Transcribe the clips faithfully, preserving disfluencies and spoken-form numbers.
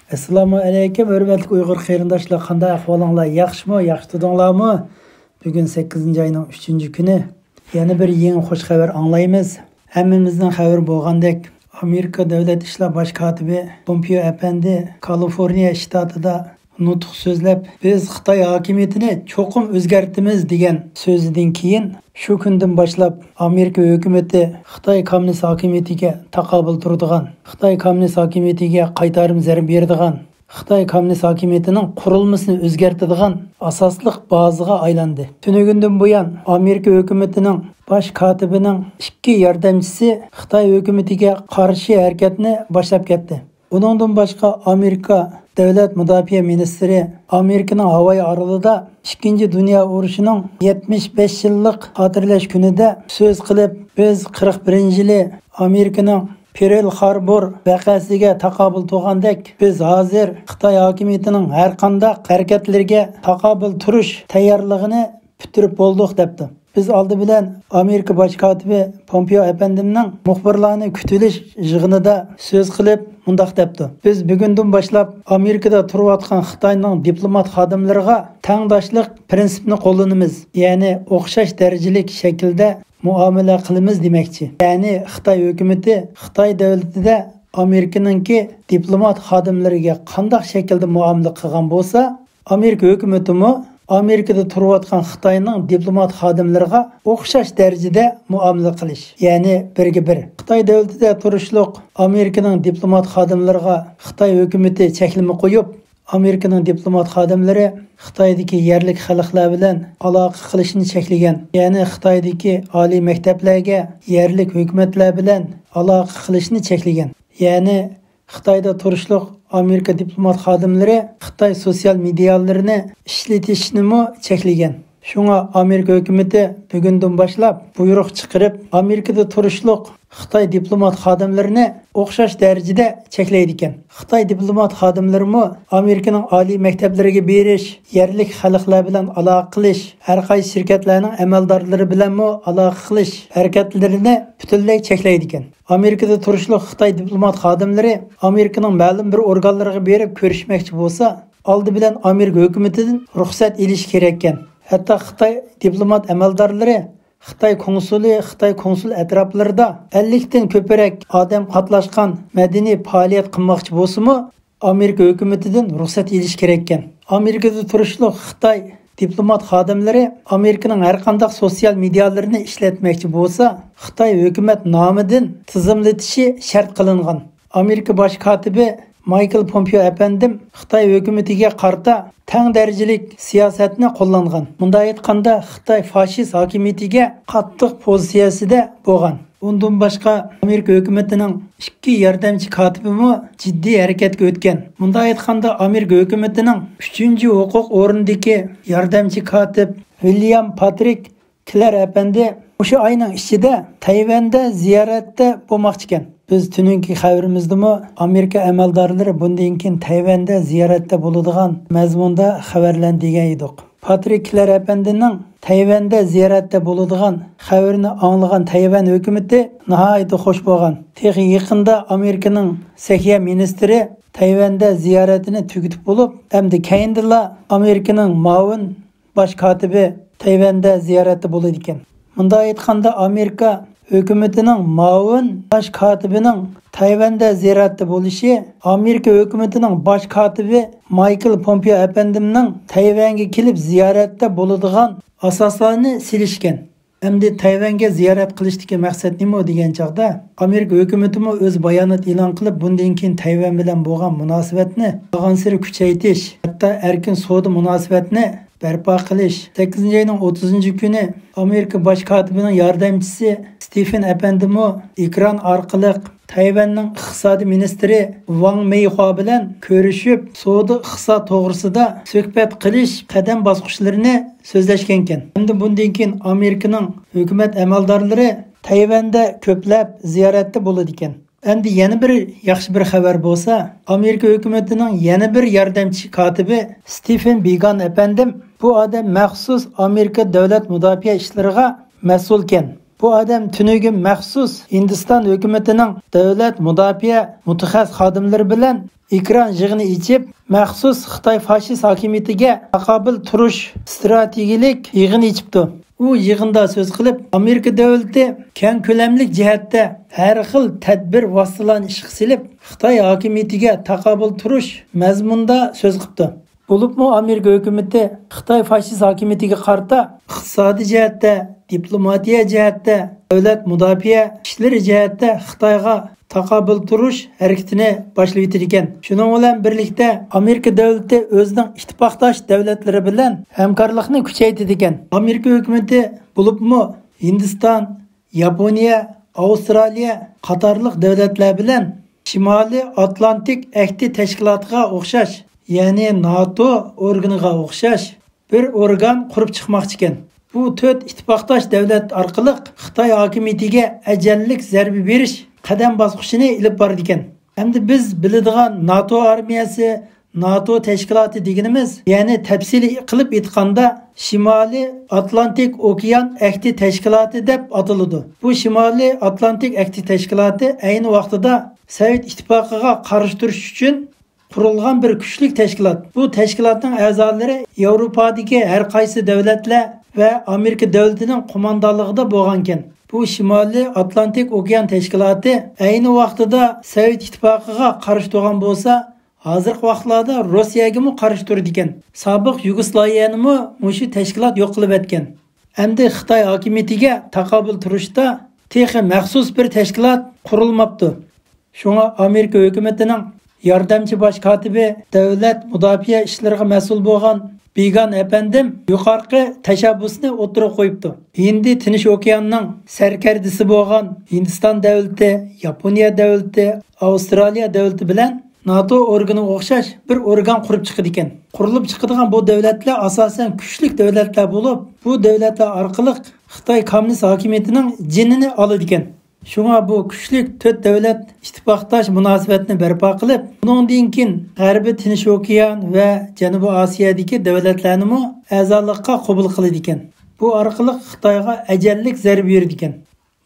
ئەسسالامۇ ئەلەيكۇم، ھۆرمەتلىك ئۇيغۇر قېرىنداشلار، قانداق ئەھۋالىڭلار؟ ياخشىمۇ؟ ياخشى تۇردۇڭلارمۇ؟ بۈگۈن سەككىزىنچى ئاينىڭ ئۈچىنچى كۈنى. يەنە بىر يېڭى خۇش خەۋەر ئاڭلايمىز. ھەممىمىزنىڭ خەۋىرى بولغاندەك، ئامېرىكا دۆلەت ئىشلار باش كاتىپى پومپېئو ئەپەندى كالىفورنىيە شتاتىدا نۇتۇق سۆزلەپ، بىز خىتاي ھاكىمىيىتىنى چوقۇم ئۆزگەرتىمىز دېگەن سۆزىدىن كېيىن، شۇ كۈندىن باشلاپ ئامېرىكا ھۆكۈمىتى خىتاي كوممۇنىست ھاكىمىيىتىگە تاقابىل تۇرىدىغان، خىتاي كوممۇنىست ھاكىمىيىتىگە قايتارىم زەربە بېرىدىغان، خىتاي كوممۇنىست ھاكىمىيىتىنىڭ قۇرۇلمىسىنى ئۆزگەرتىدىغان ئاساسلىق بازىغا ئايلاندى. تۈنۈگۈندىن بۇيان ئامېرىكا ھۆكۈمىتىنىڭ باش كاتىپىنىڭ ئىككى ياردەمچىسى خىتاي ھۆكۈمىتىگە قارشى ھەرىكەتنى باشلاپ كەتتى. ئۇنىڭدىن باشقا، ئامېرىكا دۆلەت مۇداپىئە مىنىستىرى ئامېرىكىنىڭ ھاۋايى ئارىلىدا ئىككىنچى دۇنيا ئۇرۇشىنىڭ يەتمىش بەش يىللىق خاتىرىلەش كۈنىدە سۆز قىلىپ، بىز قىرىق بىرىنچى يىلى ئامېرىكىنىڭ پېرل خاربور ۋەقەسىگە تاقابىل تۇرغاندەك، بىز ھازىر خىتاي ھاكىمىيىتىنىڭ ھەرقانداق ھەرىكەتلىرىگە تاقابىل تۇرۇش تەييارلىقىنى پۈتتۈرۈپ بولدۇق، دەپتۇ. بىز ئالدى بىلەن ئامېرىكا باش كاتىپى پومپېئو ئەپەندىمنىڭ مۇخبىرلارنى كۈتۈۋېلىش يىغىنىدا سۆز قىلىپ مۇنداق دەپتۇ: بىز بۈگۈندىن باشلاپ ئامېرىكىدا تۇرۇۋاتقان خىتاينىڭ دىپلومات خادىملىرىغا تەڭداشلىق پىرىنسىپىنى قوللىنىمىز، يەنى ئوخشاش دەرىجىلىك شەكىلدە مۇئامىلە قىلىمىز دېمەكچى. يەنى خىتاي ھۆكۈمىتى خىتاي دۆلىتىدە ئامېرىكىنىڭكى دىپلومات خادىملىرىگە قانداق شەكىلدە مۇئامىلە قىلغان بولسا، ئامېرىكا ھۆكۈمىتىمۇ ئامېرىكىدا تۇرۇۋاتقان خىتاينىڭ دىپلومات خادىملىرىغا ئوخشاش دەرىجىدە مۇئامىلە قىلىش، يەنى بىرگە بىر. خىتاي دۆلىتىدە تۇرۇشلۇق ئامېرىكىنىڭ دىپلومات خادىملىرىغا خىتاي ھۆكۈمىتى چەكلىمە قويۇپ، ئامېرىكىنىڭ دىپلومات خادىملىرى خىتايدىكى يەرلىك خەلقلەر بىلەن ئالاقە قىلىشنى چەكلىگەن، يەنى خىتايدىكى ئالىي مەكتەپلەرگە يەرلىك ھۆكۈمەتلەر بىلەن ئالاقە قىلىشنى چەكلىگەن، يەنى خىتايدا تۇرۇشلۇق ئامېرىكا دىپلومات خادىملىرى خىتاي سوتسىيال مېدىيالىرىنى ئىشلىتىشنىمۇ چەكلىگەن. شۇڭا ئامېرىكا ھۆكۈمىتى بۈگۈندىن باشلاپ بۇيرۇق چىقىرىپ، ئامېرىكىدا تۇرۇشلۇق خىتاي دىپلومات خادىملىرىنى ئوخشاش دەرىجىدە چەكلەيدىكەن. خىتاي دىپلومات خادىملىرىمۇ ئامېرىكىنىڭ ئالىي مەكتەپلىرىگە بېرىش، يەرلىك خەلقلەر بىلەن ئالاقە قىلىش، ھەر قايسى شىركەتلەرنىڭ ئەمەلدارلىرى بىلەنمۇ ئالاقە قىلىش ھەرىكەتلىرىنى پۈتۈنلەي چەكلەيدىكەن. ئامېرىكىدا تۇرۇشلۇق خىتاي دىپلومات خادىملىرى ئامېرىكىنىڭ مەلۇم بىر ئورگانلىرىغا بېرىپ كۆرۈشمەكچى بولسا، ئالدى بىلەن ئامېرىكا ھۆكۈمىتىدىن رۇخسەت ئېلىشى كېرەككەن. ھەتتا خىتاي دىپلومات ئەمەلدارلىرى خىتاي كونسۇلى، خىتاي كونسۇل ئەتراپلىرىدا ئەللىكتىن كۆپرەك ئادەم قاتناشقان مەدەنىي پائالىيەت قىلماقچى بولسىمۇ، ئامېرىكا ھۆكۈمىتىدىن رۇخسەت ئېلىش كېرەككەن. ئامېرىكىدا تۇرۇشلۇق خىتاي دىپلومات خادىملىرى ئامېرىكىنىڭ ھەرقانداق سوتسىيال مېدىيالىرىنى ئىشلەتمەكچى بولسا، خىتاي ھۆكۈمەت نامىدىن تىزىملىتىشى شەرت قىلىنغان. ئامېرىكا باش كاتىپى مايكل پومپېئو ئەپەندىم خىتاي ھۆكۈمىتىگە قارىتا تەڭ دەرىجىلىك سىياسەتنى قوللانغان. مۇنداق ئېيتقاندا، خىتاي فاشىست ھاكىمىيىتىگە قاتتىق پوزىتسىيەسىدە بولغان. ئۇندىن باشقا، ئامېرىكا ھۆكۈمىتىنىڭ ئىككى ياردەمچى كاتىپىمۇ جىددىي ھەرىكەتكە ئۆتكەن. مۇنداق ئېيتقاندا، ئامېرىكا ھۆكۈمىتىنىڭ ئۈچىنچى ھوقۇق ئورنىدىكى ياردەمچى كاتىپ ۋىليام پاترىك كلەر ئەپەندى مۇشۇ ئاينىڭ ئىچىدە تەيۋەندە زىيارەتتە بولماقچىكەن. بىز تۈنۈگۈنكى خەۋىرىمىزدىمۇ ئامېرىكا ئەمەلدارلىرى بۇندىن كېيىن تەيۋەندە زىيارەتتە بولىدىغان مەزمۇندا خەۋەرلەندى دېگەن ئىدۇق. پاترىك كلەر ئەپەندىنىڭ تەيۋەندە زىيارەتتە بولىدىغان خەۋىرىنى ئاڭلىغان تەيۋەن ھۆكۈمىتى ناھايىتى خۇش بولغان. تېخى يېقىندا ئامېرىكىنىڭ سەھىيە مىنىستىرى تەيۋەندە زىيارىتىنى تۈگىتىپ بولۇپ، ئەمدى كەينىدىلا ئامېرىكىنىڭ مۇئاۋىن باش كاتىپى تەيۋەندە زىيارەتتە بولىدىكەن. مۇنداق ئېيتقاندا، ئامېرىكا ھۆكۈمىتىنىڭ مۇئاۋىن باش كاتىپىنىڭ تەيۋەندە زىيارەتتە بولۇشى ئامېرىكا ھۆكۈمىتىنىڭ باش كاتىپى مايكل پومپېئو ئەپەندىمنىڭ تەيۋەنگە كېلىپ زىيارەتتە بولىدىغان ئاساسلارنى سېلىشكەن. ئەمدى تەيۋەنگە زىيارەت قىلىشتىكى مەقسەت نېمە دېگەن چاغدا، ئامېرىكا ھۆكۈمىتىمۇ ئۆز بايانات ئېلان قىلىپ، بۇندىن كېيىن تەيۋەن بىلەن بولغان مۇناسىۋەتنى بارغانسېرى كۈچەيتىش، ھەتتا ئەركىن سودا مۇناسىۋەتنى بەرپا قىلىش. سەككىزىنچى ئاينىڭ ئوتتۇزىنچى كۈنى ئامېرىكا باش كاتىپىنىڭ ياردەمچىسى ستېفېن ئەپەندىمۇ ئېكران ئارقىلىق تەيۋەننىڭ ئىقتىسادىي مىنىستىرى ۋاڭ مېيخۇا بىلەن كۆرۈشۈپ، سودا ئىقتىساد توغرىسىدا سۆھبەت قىلىش قەدەم باسقۇچلىرىنى سۆزلەشكەنكەن. ئەمدى بۇندىن كېيىن ئامېرىكىنىڭ ھۆكۈمەت ئەمەلدارلىرى تەيۋەندە كۆپلەپ زىيارەتتە بولىدىكەن. ئەمدى يەنە بىر ياخشى بىر خەۋەر بولسا، ئامېرىكا ھۆكۈمىتىنىڭ يەنە بىر ياردەمچى كاتىپى ستېفېن بىگان ئەپەندىم، بۇ ئادەم مەخسۇس ئامېرىكا دۆلەت مۇداپىئە ئىشلىرىغا مەسئۇلكەن. بۇ ئادەم تۈنۈگۈن مەخسۇس ھىندىستان ھۆكۈمىتىنىڭ دۆلەت مۇداپىئە مۇتەخەسسىس خادىملىرى بىلەن ئېكران يىغىنى ئېچىپ، مەخسۇس خىتاي فاشىست ھاكىمىيىتىگە تاقابىل تۇرۇش ئىستراتېگىيەلىك يىغىنى ئېچىپتۇ. ئۇ يىغىندا سۆز قىلىپ، ئامېرىكا دۆلىتى كەڭ كۆلەملىك جەھەتتە ھەر خىل تەدبىر ۋاسىتىلەرنى ئىشقا سېلىپ، خىتاي ھاكىمىيىتىگە تاقابىل تۇرۇش مەزمۇنىدا سۆز قىپتۇ. بولۇپمۇ ئامېرىكا ھۆكۈمىتى خىتاي فاشىست ھاكىمىيىتىگە قارىتا ئىقتىسادىي جەھەتتە، دىپلوماتىيە جەھەتتە، دۆلەت مۇداپىئە ئىشلىرى جەھەتتە خىتايغا تاقابىل تۇرۇش ھەرىكىتىنى باشلىۋېتىدىكەن. شۇنىڭ بىلەن بىرلىكتە، ئامېرىكا دۆلىتى ئۆزىنىڭ ئىتتىپاقداش دۆلەتلىرى بىلەن ھەمكارلىقنى كۈچەيتىدىكەن. ئامېرىكا ھۆكۈمىتى بولۇپمۇ ھىندىستان، ياپونىيە، ئاۋسترالىيە قاتارلىق دۆلەتلەر بىلەن شىمالىي ئاتلانتىك ئەھدى تەشكىلاتىغا ئوخشاش، يەنى ناتو ئورگىنىغا ئوخشاش بىر ئورگان قۇرۇپ چىقماقچىكەن. بۇ تۆت ئىتتىپاقداش دۆلەت ئارقىلىق خىتاي ھاكىمىيىتىگە ئەجەللىك زەربە بېرىش قەدەم باسقۇچىنى ئېلىپ بارىدىكەن. ئەمدى بىز بىلىدىغان ناتو ئارمىيەسى، ناتو تەشكىلاتى دېگىنىمىز، يەنى تەپسىلىي قىلىپ ئېيتقاندا، شىمالىي ئاتلانتىك ئوكيان ئەھدى تەشكىلاتى دەپ ئاتىلىدۇ. بۇ شىمالىي ئاتلانتىك ئەھدى تەشكىلاتى ئەينى ۋاقتىدا سوۋېت ئىتتىپاقىغا قارشى تۇرۇش ئۈچۈن قۇرۇلغان بىر كۈچلۈك تەشكىلات. بۇ تەشكىلاتنىڭ ئەزالىرى ياۋروپادىكى ھەر قايسى دۆلەتلەر ۋە ئامېرىكا دۆلىتىنىڭ قوماندانلىقىدا بولغانىكەن. بۇ شىمالىي ئاتلانتىك ئوكيان تەشكىلاتى ئەينى ۋاقتىدا سوۋېت ئىتتىپاقىغا قارشى تۇرغان بولسا، ھازىرقى ۋاقىتلاردا روسىيەگىمۇ قارشى تۇرىدىكەن. سابىق يۇگوسلاۋىيەنىمۇ مۇشۇ تەشكىلات يوق قىلىۋەتكەن. ئەمدى خىتاي ھاكىمىيىتىگە تاقابىل تۇرۇشتا تېخى مەخسۇس بىر تەشكىلات قۇرۇلماپتۇ. شۇڭا ئامېرىكا ھۆكۈمىتىنىڭ ياردەمچى باش كاتىپى، دۆلەت مۇداپىئە ئىشلىرىغا مەسئۇل بولغان بىگان ئەپەندىم يۇقىرىقى تەشەببۇسنى ئوتتۇرىغا قويۇپتۇ. ھىندى تىنچ ئوكياننىڭ سەركەردىسى بولغان ھىندىستان دۆلىتى، ياپونىيە دۆلىتى، ئاۋسترالىيە دۆلىتى بىلەن ناتو ئورگىنىغا ئوخشاش بىر ئورگان قۇرۇپ چىقىدىكەن. قۇرۇلۇپ چىقىدىغان بۇ دۆلەتلەر ئاساسەن كۈچلۈك دۆلەتلەر بولۇپ، بۇ دۆلەتلەر ئارقىلىق خىتاي كوممۇنىست ھاكىمىيىتىنىڭ جېنىنى ئالىدىكەن. شۇڭا بۇ كۈچلۈك تۆت دۆلەت ئىتتىپاقداش مۇناسىۋەتنى بەرپا قىلىپ، ئۇنىڭدىن كېيىن غەربىي تىنچ ئوكيان ۋە جەنۇبىي ئاسىيادىكى دۆلەتلەرنىمۇ ئەزالىققا قوبۇل قىلىدىكەن. بۇ ئارقىلىق خىتايغا ئەجەللىك زەربە بېرىدىكەن.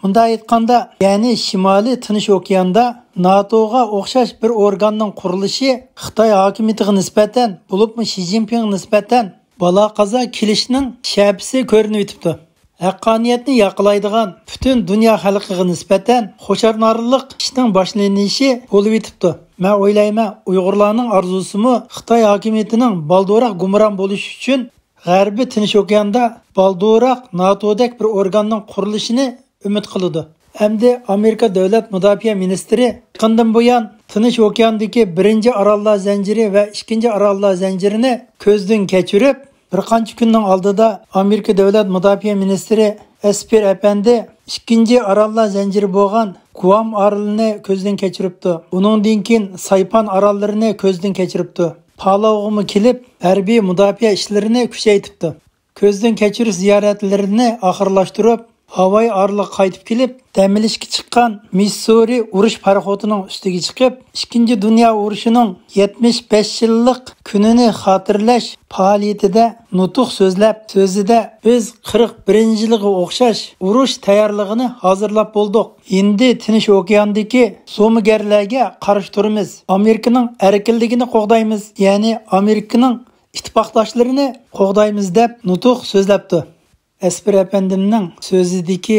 مۇنداق ئېيتقاندا، يەنى شىمالىي تىنچ ئوكياندا ناتوغا ئوخشاش بىر ئورگاننىڭ قۇرۇلۇشى خىتاي ھاكىمىيىتىگە نىسبەتەن، بولۇپمۇ شى جىنپىڭغا نىسبەتەن بالا-قازا كېلىشنىڭ شەپىسى كۆرۈنۈۋېتىپتۇ. ھەققانىيەتنى ياقلايدىغان پۈتۈن دۇنيا خەلقىگە نىسبەتەن خۇشاللىنارلىق ئىشنىڭ باشلىنىشى بولۇۋېتىپتۇ. مەن ئويلايمەن، ئۇيغۇرلارنىڭ ئارزۇسىمۇ خىتاي ھاكىمىيىتىنىڭ بالدۇرراق گۇمران بولۇشى ئۈچۈن غەربىي تىنچ ئوكياندا بالدۇرراق ناتودەك بىر ئورگاننىڭ قۇرۇلۇشىنى ئۈمىد قىلىدۇ. ئەمدى ئامېرىكا دۆلەت مۇداپىئە مىنىستىرى يېقىندىن بۇيان تىنچ ئوكياندىكى بىرىنچى ئاراللار زەنجىرى ۋە ئىككىنچى ئاراللار زەنجىرىنى كۆزدىن كەچۈرۈپ، بىر قانچە كۈننىڭ ئالدىدا ئامېرىكا دۆلەت مۇداپىئە مىنىستىرى ئېسپېر ئەپەندى ئىككىنچى ئاراللار زەنجىرى بولغان گۇئام ئارىلىنى كۆزدىن كەچۈرۈپتۇ. ئۇنىڭدىن كېيىن سايپان ئاراللىرىنى كۆزدىن كەچۈرۈپتۇ. پالاۋغىمۇ كېلىپ، ھەربىي مۇداپىئە ئىشلىرىنى كۈچەيتىپتۇ. كۆزدىن كەچۈرۈش زىيارەتلىرىنى ئاخىرلاشتۇرۇپ، ھاۋايى ئارىلىغا قايتىپ كېلىپ، دەم ئېلىشكە چىققان مىسسۇرى ئۇرۇش پاراخوتىنىڭ ئۈستىگە چىقىپ، ئىككىنچى دۇنيا ئۇرۇشىنىڭ يەتمىش بەش يىللىق كۈنىنى خاتىرىلەش پائالىيىتىدە نۇتۇق سۆزلەپ، سۆزىدە، بىز قىرىق بىرىنچى يىلىغا ئوخشاش ئۇرۇش تەييارلىقىنى ھازىرلاپ بولدۇق. ھىندى تىنچ ئوكياندىكى زومىگەرلەرگە قارشى تۇرىمىز. ئامېرىكىنىڭ ئەركىنلىكىنى قوغدايمىز، يەنى ئامېرىكىنىڭ ئىتتىپاقداشلىرىنى قوغدايمىز، دەپ نۇتۇق سۆزلەپتۇ. ئەسپىر ئەپەندىمنىڭ سۆزىدىكى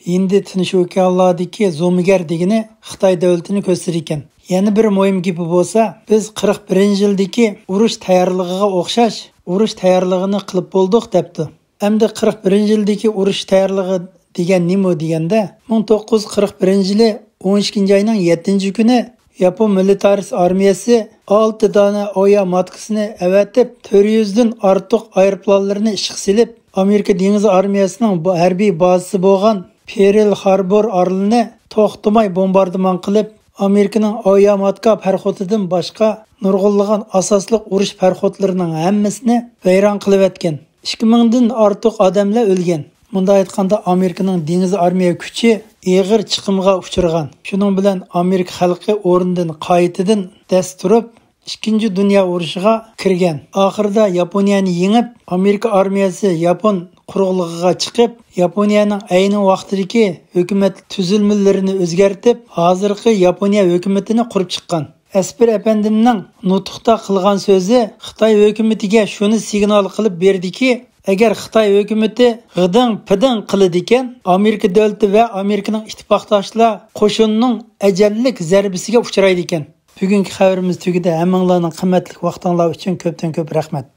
ھىندى تىنچ ئوكيانلاردىكى زومىگەر دېگىنى خىتاي دۆلىتىنى كۆرسىتىدىكەن. يەنە بىر مۇھىم گېپى بولسا، بىز قىرىق بىرىنچى يىلدىكى ئۇرۇش تەييارلىقىغا ئوخشاش ئۇرۇش تەييارلىقىنى قىلىپ بولدۇق، دەپتۇ. ئەمدى قىرىق بىرىنچى يىلدىكى ئۇرۇش تەييارلىقى دېگەن نېمە دېگەندە، مىڭ توققۇز يۈز قىرىق بىرىنچى يىلى ئون ئىككىنچى ئاينىڭ يەتتىنچى كۈنى ياپون مىلىتارىست ئارمىيەسى ئالتە دانە ئاۋىيا ماتكىسىنى ئەۋەتىپ، تۆت يۈزدىن ئارتۇق ئايروپىلانلىرىنى ئىشقا سېلىپ، ئامېرىكا دېڭىز ئارمىيەسىنىڭ بۇ ھەربىي بازىسى بولغان پېرل خاربور ئارىلىنى توختىماي بومباردىمان قىلىپ، ئامېرىكىنىڭ ئاۋىياماتكا پاراخوتىدىن باشقا نۇرغۇنلىغان ئاساسلىق ئۇرۇش پاراخوتلىرىنىڭ ھەممىسىنى ۋەيران قىلىۋەتكەن. ئىككى مىڭدىن ئارتۇق ئادەملەر ئۆلگەن. مۇنداق ئېيتقاندا، ئامېرىكىنىڭ دېڭىز ئارمىيە كۈچى ئېغىر چىقىمغا ئۇچرىغان. شۇنىڭ بىلەن ئامېرىكا خەلقى ئورنىدىن قايتىدىن دەس تۇرۇپ، ئىككىنچى دۇنيا ئۇرۇشىغا كىرگەن. ئاخىرىدا ياپونىيەنى يېڭىپ، ئامېرىكا ئارمىيەسى ياپون قۇرۇقلۇقىغا چىقىپ، ياپونىيەنىڭ ئەينى ۋاقتىدىكى ھۆكۈمەت تۈزۈلمىلىرىنى ئۆزگەرتىپ، ھازىرقى ياپونىيە ھۆكۈمىتىنى قۇرۇپ چىققان. ئەسپىر ئەپەندىمنىڭ نۇتۇقتا قىلغان سۆزى خىتاي ھۆكۈمىتىگە شۇنى سىگنال قىلىپ بېرىدىكى، ئەگەر خىتاي ھۆكۈمىتى غىدىڭ پىدىڭ قىلىدىكەن، ئامېرىكا دۆلىتى ۋە ئامېرىكىنىڭ ئىتتىپاقداشلار قوشۇنىنىڭ ئەجەللىك زەربىسىگە ئۇچرايدىكەن. بۈگۈنكى خەۋىرىمىز تۈگىدى. ھەممىڭلارنىڭ قىممەتلىك ۋاقتىڭلار ئۈچۈن كۆپتىن كۆپ رەھمەت.